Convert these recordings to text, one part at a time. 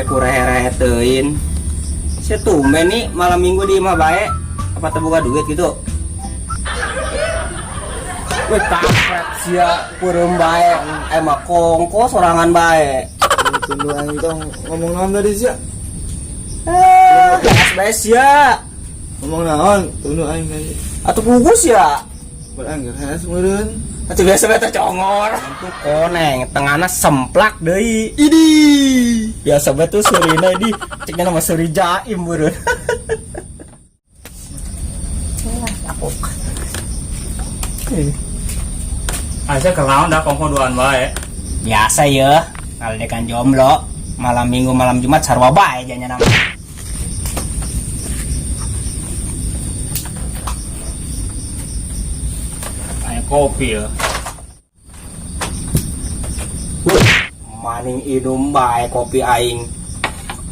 Ku rehe-rehe teuing. Sia tumben nih malam Minggu di imah bae. Apa teu boga duit gitu? Wih, kampret sia, peureum bae. Emang kongko sorangan bae. Tunggu, aing tong ngomong naon tadi sia? Eh, jelas bae sia. Ngomong naon? Tunggu aing tadi. Atuh pugus ya. Berangger hees meureun. Atuh biasa bae teh congor. Itu koneng, tengahna semplak deui. Idi. Biasa bae tuh seurina di ceknya nama seuri jaim meureun. Aku. Aisyah kenaon dah kongko duaan bae. Biasa ya, ngaledekan jomblo. Malam Minggu, malam Jumat sarua bae janya nama. Aya kopi ya. Wih, maning idum bae kopi aing.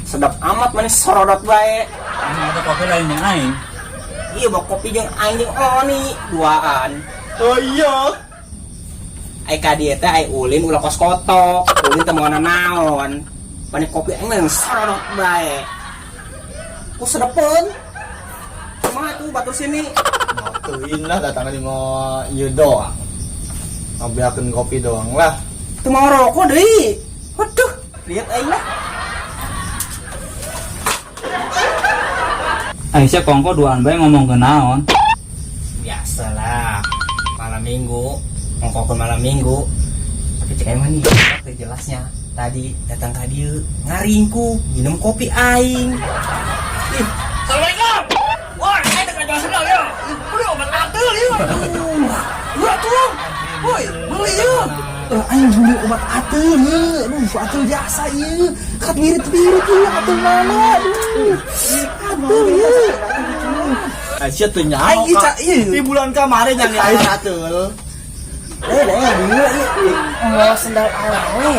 Sedap amat manis sorodot bae. Ini ada kopi lain yang aing. Iya, bawa kopi jeung aing jeung Oni duaan. Oh iya. Ai ka dieu teh ai ulin ulah kos kotok, ulin teh mau naon. Panik kopi aing mah sorodot bae. Ku sedepeun. Kumaha tuh batur sini? Teuing lah datang di mau ieu doang. Ngabeakeun kopi doang lah. Teu mau rokok deui. Waduh, lihat aing lah. Aisyah kongko duaan bae ngomong ke naon. Biasalah, malam Minggu, ngongkokeun malam Minggu. Tapi cek aing mah nih, teu jelasnya. Tadi datang ka dieu ngaringku minum kopi aing. Ih, Assalamualaikum. Wah, aing dekat jual sendal ya. Beli obat atel ya. Dua tuh. Woi, beli yuk. Aing beli obat atel ye. Aduh, atel jasa ye. Kat mirip-mirip ye atel mana. Aduh. Atel ye. Aisyah teu nyaho. Aing ica ieu. Di bulan kemarin yang aing ateul. Eh, dah, dulu ieu. Oh, sendal awewe.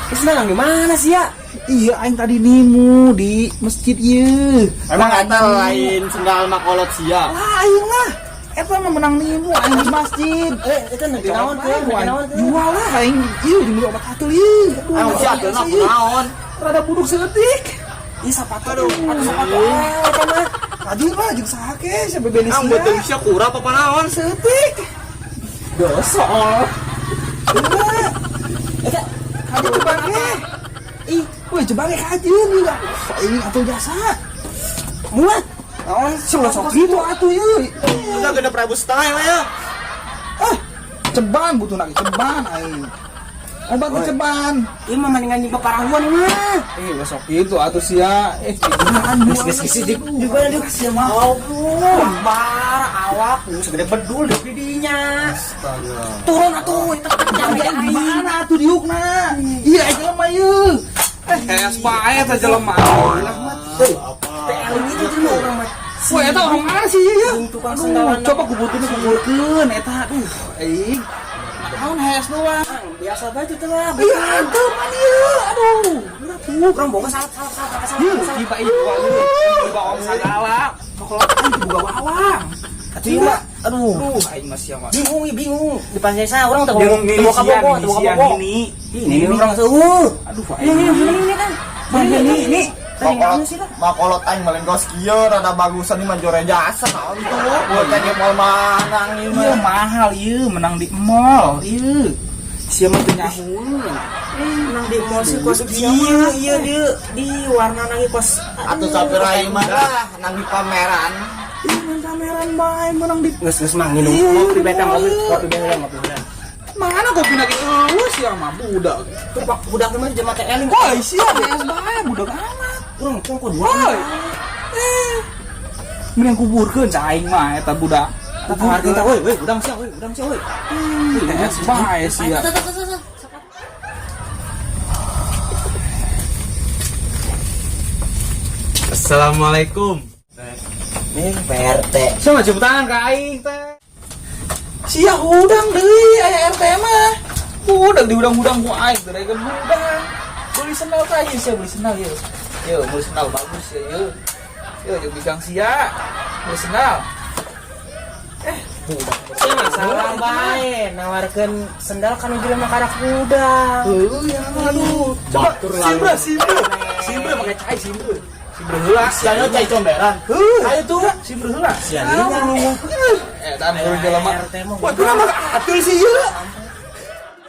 Ini sendal yang gimana sih ya? Iya, aing tadi nimu di masjid ye. Emang eta lain sendal makolot sia. Lah, aing lah. Eta mah menang nimu aing di masjid. Eh, itu negeri naon tuh? Negeri naon tuh? Jual lah aing ieu jeung beli obat atel ye. Aduh, Aing sia ateul jasa, ieu. Naon? Rada buduk seeutik. Ih, sepatu. Aduh, sepatu awewe eta mah. Lanjut lah jeung saha ke sia bebelis Ang beuteung sia kurap apa naon? Seeutik. Dosa. Udah. Eta Kajeun cebang ge. ih, Woi, cebang ge kajeun juga. Aing atuh jasa. muat. Naon Sok sok gitu atuh ieu. Udah 6.500 ya. Ah, ceban butuh lagi ceban aing. Obat Woi. ceban. Ieu mah mendingan jeung paparahuan ieu mah. Eh, sok gitu atuh sia. Eh, gilaan. Geus geus geus di mana di sia mah. Allah, bara awak lu segede bedul di dinya. Astaga. Turun atuh eta Aing aing. gimana atuh diukna? Iya, aing jelema ieu. Eh, hees bae eta jelema. Heuh. Teh eling itu jelema urang mah. Wah, eta orang mana sih ieu? Jeung tukang Aduh, sendalan. coba ku butuhna kuburkeun eta. Aduh, aing. Naon hees doang. Biasa bae itu teh lah. Iya, atuh man ieu. Aduh, berat Urang boga salah salah salah salah. Ieu, salah. tiba ieu bawa ieu. Tiba om sagala. Makolot aing boga bawang. Atuh ieu mah aduh. Aduh, aing mah sia mah. Bingung ieu bingung. Di pasar urang teh Bingung teu boga bogo, teu boga bogo. ini. Ini ini urang seueuh. Aduh, Ini aing. ini ini kan. Mana ini? Ini. Tadi Makolot, mana sih lah? makolot aing malen kos kieu rada bagusan ieu mah jore jasa naon tuh. Buat ka mall manang ieu Iya mah. mahal ieu menang di mall ieu. Sia mah teu nyahueun. Menang di mall sih kos ieu ieu di di warna nagi kos. Atuh sapira ieu mah lah nang di pameran. Ih, main pameran bae menang di Geus geus mah nginum Iya, kopi beta iya. ngopi kopi beta ngopi heula. Mana kopi lagi eueuh sia mah budak. Tuh pak budak mah jelema teh eling. Woi, sia bees bae budak amat. Urang kongko dua. Woi. Eh. Mending kuburkeun cah aing mah eta budak. Kuburkeun tah woi woi budang sia woi budang sia woi. Bees bae sia. Assalamualaikum. Nih PRT. Sia mah cium tangan ka aing teh. Sia hudang deui aya RT mah. Budak diudang-udang ku aing teh daekeun hudang. Beli sendal tah ieu sia beli sendal ieu. Yeuh, beli sendal bagus ya ieu. Yeuh jeung bidang sia. Beli sendal. Eh, budak. Sia masalah bae nawarkeun sendal kan jelema karak budak. Heuh, ya aduh. Coba Batur sibra sibra. Make cai simbreuh. Simbreuh heula. Sia cai comberan. Heuh, Ayo tuh. Simbreuh heula. Sia leuwih. Eh, dan urang jelema. RT mah. Wah, kenapa atuh sih ieu?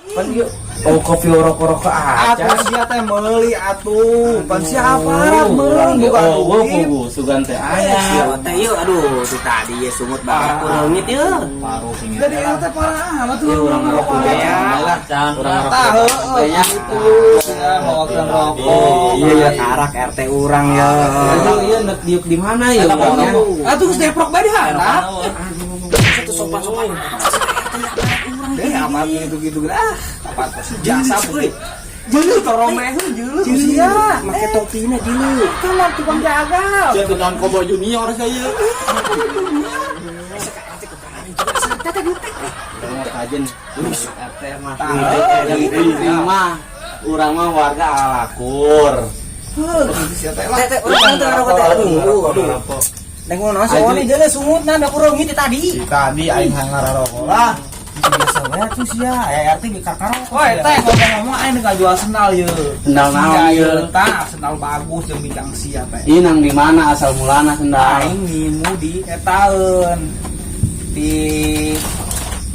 Pan ieu oh kopi orok-orok ke aja. Atuh sia teh meuli atuh. Pan sia aparat meureun buka Oh, duit. pugu sugan teh aya. Sia teh ieu aduh si tadi ye sungut banget ku leungit ieu. Paruh sing Jadi RT parah amat tuh. Ieu urang ngerokok Parah. ya. Lah, urang ngerokok. Tah heueuh gitu. Sia mau rokok. Iya ya karak RT urang ya. Aduh, ieu nek diuk di mana ya urangnya? Atuh geus deprok bae di handap. Satu sopan-sopan. Eh, amat gitu-gitu ah, apa sih jasa euy. Jeuleuh toromeh jeuleuh sia. Make topina jeuleuh. Itu mah tukang jagal. Sia tuh naon Cowboy Junior saya. Urang mah kajen. RT mah. Yang penting mah urang mah warga alakur. Heuh, gitu sia teh lah. Teh teh urang teh ngarokok teh aduh aduh. Neng ngono soalnya jeuleuh sungutna da ku leungit tadi. Si tadi aing ngararokok lah. Itu biasa wae tuh sia aya RT di karkarok. Woi, teh ngomong-ngomong aing jual sendal ye. Sendal naon Sia ieu? Tah, sendal bagus jeung bidang sia teh. Ieu nang di mana asal mulana sendal? Aing ngimu di etaeun. Di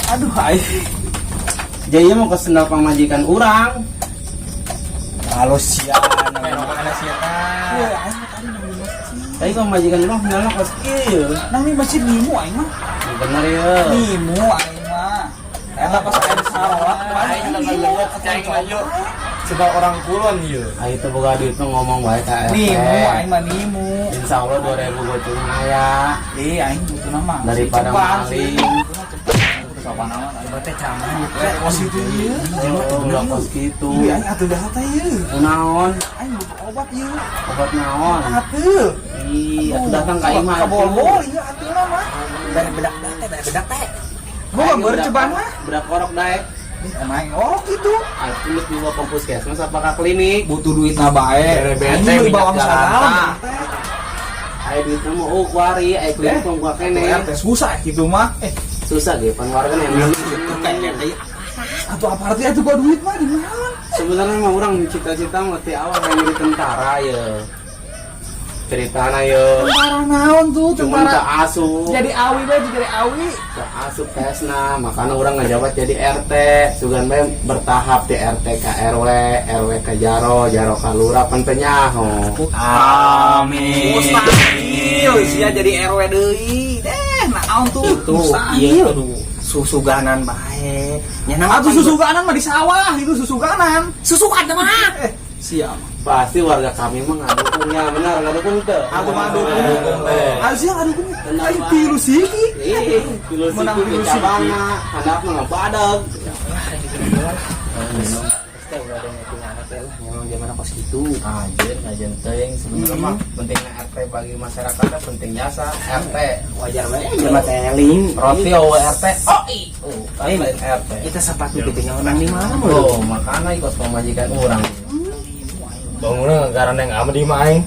aduh aing. Jadi ieu mau ke sendal pamajikan urang. Kalau sia nang mana sia tah. Woi, aing mah tadi nang di masjid. Tapi pamajikan urang sendalna kos kieu. Nang di masjid ngimu aing mah. Bener ya. Ngimu aing mah. Eta pas aing sarolat, aing ngimu. Cai mah yuk. Sebab orang kulon ieu. Ayo teu boga duit mah ngomong bae ka RT. Nimu aing mah nimu. Insya Allah 2000 goceng aya. Eh, aing butuh nama. Daripada maling. Sopan amat. Coba teh ceramah Kos itu ieu. Oh, ulah kos kitu. Iya, aing atuh dah teh ieu. Kunaon? Aing butuh obat ieu. Obat naon? Atuh. Ih, atuh datang ka imah. Kabolbol ieu atuh mah. Bare bedak teh, bare bedak teh. Gua berceban mah. Bedak orok daek. Emang orok itu. Atuh geus dibawa ke puskesmas apa ka klinik? Butuh duit na bae. Bere bete, Aing minyak bawang garanta. sagala. Aya duitna mah oh kuari, aya klinik mah gua kene. RT susah gitu mah. Eh, Susah ge pan warga yang atuh aparat atuh gua duit mah di mana? Sebenarnya mah urang cita-cita mah ti awal pengen jadi tentara ya. Ceritana ya. Tentara naon tuh, Cuman tentara. tak asup. Jadi awi bae jadi awi. Tak asup tesna, makanya orang ngejabat jadi RT. Sugan bae bertahap di RT ke RW, RW ke Jaro, Jaro ke Lurah, pan teu nyaho. Amin. Mustahil sia jadi RW deui. Deh, naon tuh? Itu Mustahil. iya aduh susuganan bae. Nya nama Atuh susuganan mah di sawah itu susuganan. Susukan teh mah. Eh, siap. Pasti warga kami mah ngadukungnya, benar ngadukung teu? Aku mah dukung. Teh. Ayo sia ngadukung. Aing tilu siki. Ih, tilu Menang siku tilu ke cabangna, handapna ngabadag. Teh udah ada yang punya anak teh lah, memang zaman kos gitu. Anjir, ngajen teuing sebenarnya mah pentingnya RT bagi masyarakat teh penting jasa RT. Wajar bae jelema teling. Roti OW RT. Oh, i. Oh, kan lain RT. Kita sepatu gitu orang di mana Oh, makana ikut pamajikan urang. Bangunnya karena yang aman di main.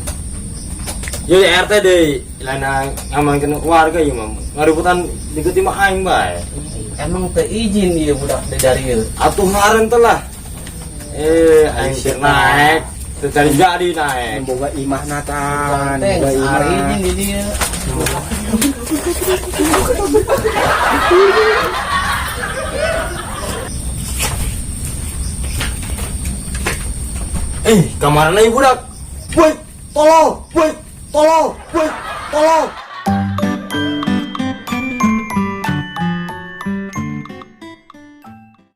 Yo di RT deh, lain ngamankeun keluarga ya mam. Ngaributan dikeut mah aing bae. Emang teu izin ieu budak teh dari ieu. Atuh ngaren teh lah. Eh, aing sir naik, teu jadi naik. Boga imah natan, Teh boga geus imah. ari izin di dieu. Eh, kamarana ieu budak. Woi, tolol, woi, tolol, woi, tolol.